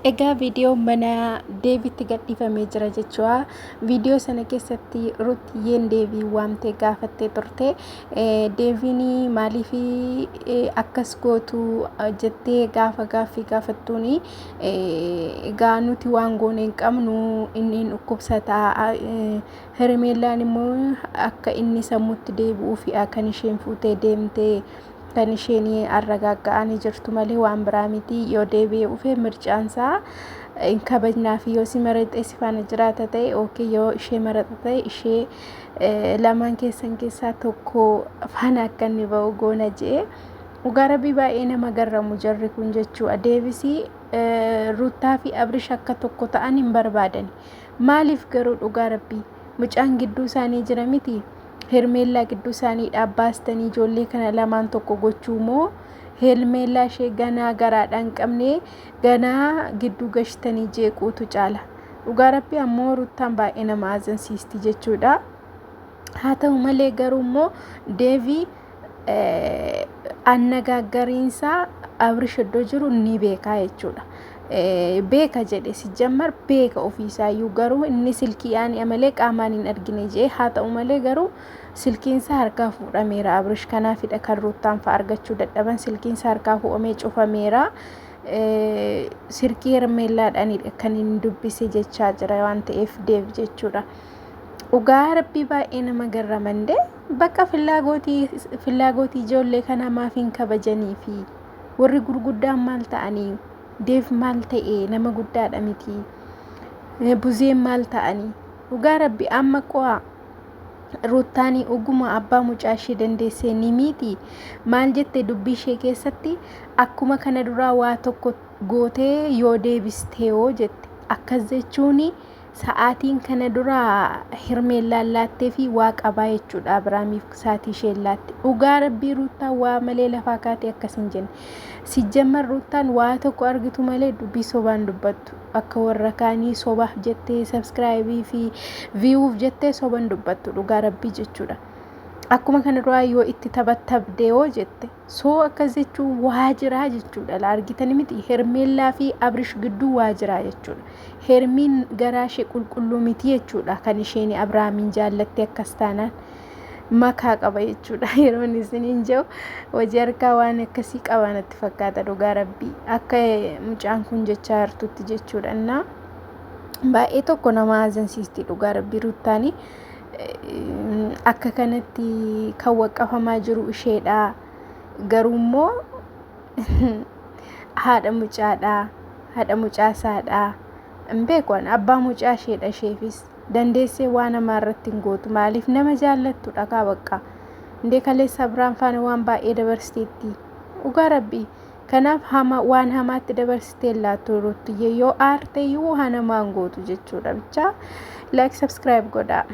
Egaa viidiyoon mana Deevitti gadhiifamee jira jechuudha. Viidiyoo sana keessatti Ruttiyyeen Deevii waamtee gaafattee turte. Deeviin maaliif akkas gootu jettee gaafa gaaffii gaafattuun egaa nuti waan goone hin qabnu inni hin dhukkubsata. Hermeellaan immoo akka inni sammuutti deebi'uuf kan isheen fuutee deemte. Kan isheen arragaagga'anii jirtu malee waan biraa miti. Yoo deebi'ee dhufe mircaansaa hin kabajnaa fi yoo si maraxee si faana jiraata ta'e ookee yoo ishee maraxa ta'e ishee lamaan keessan keessaa tokko faana akka inni ba'u goona je'e. Dhugaa rabbii baay'ee nama garramu jarri kun jechuudha. Deebisii Ruuttaa fi Abrish akka tokko ta'an hin barbaadan. Maaliif garuu dhugaa rabbii mucaan gidduu isaanii jira miti? Hermeellaa gidduu isaanii dhaabbaastanii ijoollee kana lamaan tokko gochuu moo Hermeellaa ishee ganaa garaadhaan qabne ganaa gidduu gashtanii jeequutu caala. Dhugaa rabbii ammoo Ruttaan baay'ee nama azansiisti jechuudha. Haa ta'u malee garuu immoo Deevii annagaaggariinsaa Abrish iddoo jiru ni beekaa jechuudha. Beeka jedhe sijjammar beeka ofiisaayyuu garuu inni silkiidhaan malee qaamaan hin argine jee haa ta'u malee garuu silkiinsaa harkaa fuudhameera Abrish kanaafidha kan Ruuttaan fa'a argachuu dadhaban silkiinsaa harkaa fuudhamee cufameera. Silkii Hermeellaadhaanidha kan inni dubbise jechaa jira waan ta'eef deef jechuudha. Dhugaa rabbii baay'ee nama garramande bakka fillaagootii ijoollee kanaa maaf hin kabajanii fi warri gurguddaan maal ta'anii deef maal ta'e nama guddaadha miti buzeen maal ta'anii dhugaa rabbi amma qo'aa Ruuttaanii dhuguma abbaa mucaa ishee dandeessee ni miiti maal jette dubbii ishee keessatti akkuma kana duraa waa tokko gootee yoo deebistee hoo jette akkas jechuun Sa'aatiin kana dura Hermeellaan laatteefi waa qabaa jechuudha Abiraamiif sa'aatii isheen laatte. Dhugaa rabbii Ruuttaan waa malee lafaa kaatee akkas hin jenne. Sijjammar Ruuttaan waa tokko argitu malee dubbii sobaan dubbattu. Akka warra kaanii sobaaf jettee sabskraayibii fi viyuuf jettee soban dubbattu dhugaa rabbii jechuudha. Akkuma kana duraa yoo itti taphattabdee hoo jette. Soo akkas jechuun waa jiraa jechuudha. La argitani miti Hermeellaa fi Abrish gidduu waa jiraa jechuudha. Hermiin garaa ishee qulqulluu miti jechuudha. Kan isheen Abrahaamiin jaallatte akkas taanaan makaa qaba jechuudha. Yeroon isiniin jedhu hojii harkaa waan akkasii qaba natti fakkaata dhugaa rabbii. Akka mucaan kun jechaa jirtutti jechuudha. Innaa baay'ee tokko nama azansiisti dhugaa rabbii Ruuttaanii. Akka kanatti kan waqqafamaa jiru isheedha. Garuu immoo haadha mucaadha. Haadha mucaasaadha. Hin beeku ani abbaa mucaa isheedha isheefis. Dandeessee waa namaa irratti hin gootu. Maaliif nama jaallattudha kaa bakka. Indee kaleessa Abiraam faana waan baay'ee dabarsiteetti. Dhugaa rabbii. Kanaaf hama waan hamaatti dabarsitee hin laattu Ruuttiyye yoo aarte iyyuu waan hamaa hin gootu jechuudha. Bichaa like subscribe godhaa.